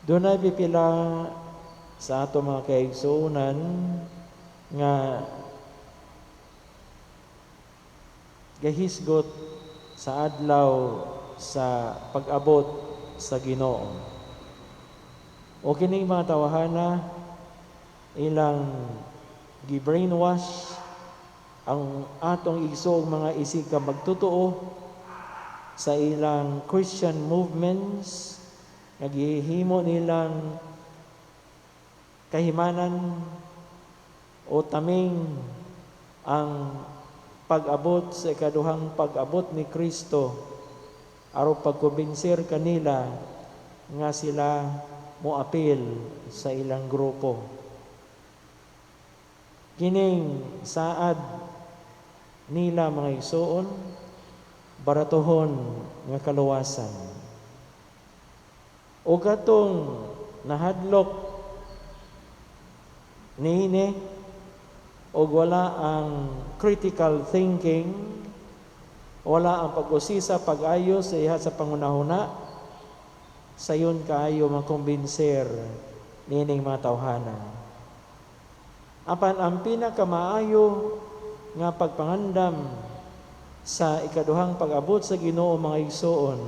Dunay pipila sa ato mga kaigsuonan nga gahisgot sa adlaw sa pag-abot sa Ginoo. O kining mga tawhana, ilang gi-brainwash ang atong igsoong mga isig ka magtotoo sa ilang Christian movements nga gihimo nilang kahimanan o taming ang pag-abot sa ikaduhang pag-abot ni Kristo aron pagkumbinser kanila nga sila moapil sa ilang grupo. Kining saad nila, mga igsoon, baratuhon nga kaluwasan. O katong nahadlok niini og wala ang critical thinking, wala ang pag-usisa, pag-ayos sa iha sa pangunahuna, sayon kaayo makumbinser nining mga tawhana. Apan ang pinakamaayo nga pagpangandam sa ikaduhang pag-abot sa Ginoo, mga igsoon,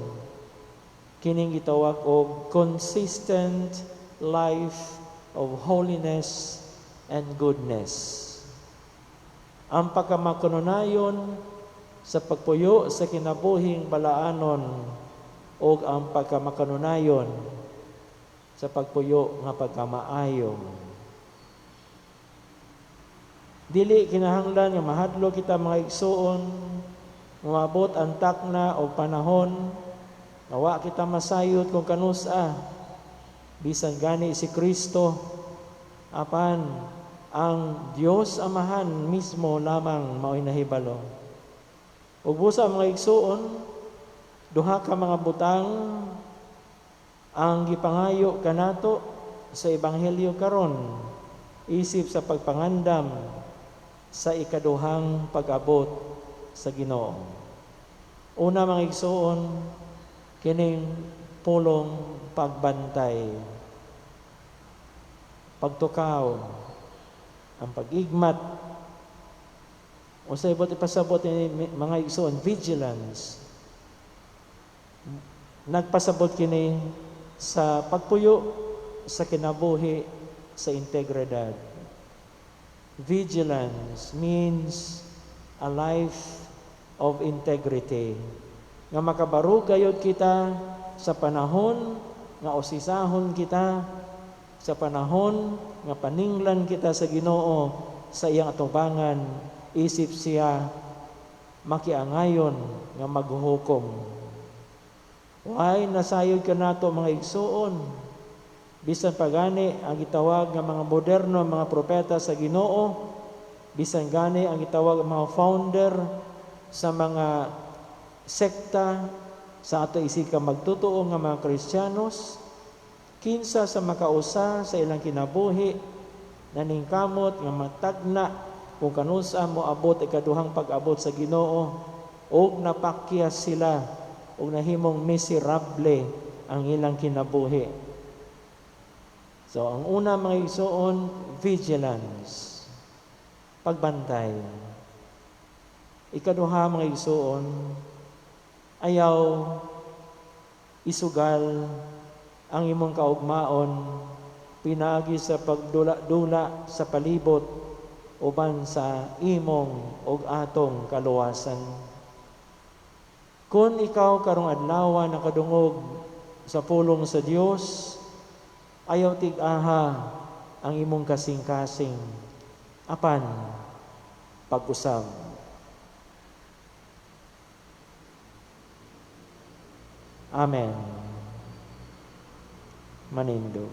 kining gitawag og consistent life of holiness and goodness. Ang pagkamakanunayon sa pagpuyo sa kinabuhing balaanon o ang pagkamakanunayon sa pagpuyo nga pagkamaayo. Dili kinahanglan nga mahadlok kita, mga igsuon, moabot ang takna o panahon nga wa kita masayod kung kanusa. Bisan gani si Kristo, apan ang Dios Amahan mismo lamang mao'y nahibalo. Ug busa, mga igsuon, duha ka mga butang ang gipangayo kanato sa ebanghelyo karon isip sa pagpangandam sa ikaduhang pag-abot sa Ginoo. Una, mga igsuon, kining pulong pagbantay, pagtukaw, ang pag-igmat, o sa ibot ipasabot ni, mga igsuon, vigilance. Nagpasabot kini sa pagpuyo sa kinabuhi sa integridad. Vigilance means a life of integrity. Nga makabarog gayod kita sa panahon nga usisahon kita, sa panahon nga paninglan kita sa Ginoo sa iyang atubangan, isip siya makiangayon nga maghuhukom. Way nasayod kanato, mga igsuon, bisan pagani ang gitawag nga mga moderno mga propeta sa Ginoo, bisan gani ang gitawag mga founder sa mga sekta sa ato isig ka magtotoo nga mga Kristiyanos, kinsa sa makausa sa ilang kinabuhi naningkamot nga matagna kung kanusa mo abot ikaduhang pag-abot sa Ginoo og napakyas sila og nahimong miserable ang ilang kinabuhi. So ang una, mga igsoon, vigilance, pagbantay. Ikaduha, mga igsoon, ayaw isugal ang imong kaugmaon pinaagi sa pagdula-dula sa palibot uban sa imong ug atong kaluwasan. Kung ikaw karong adlaw nakadungog sa pulong sa Dios, ayaw tig-aha ang imong kasing-kasing, apan pag-usab. Amen. Manindog.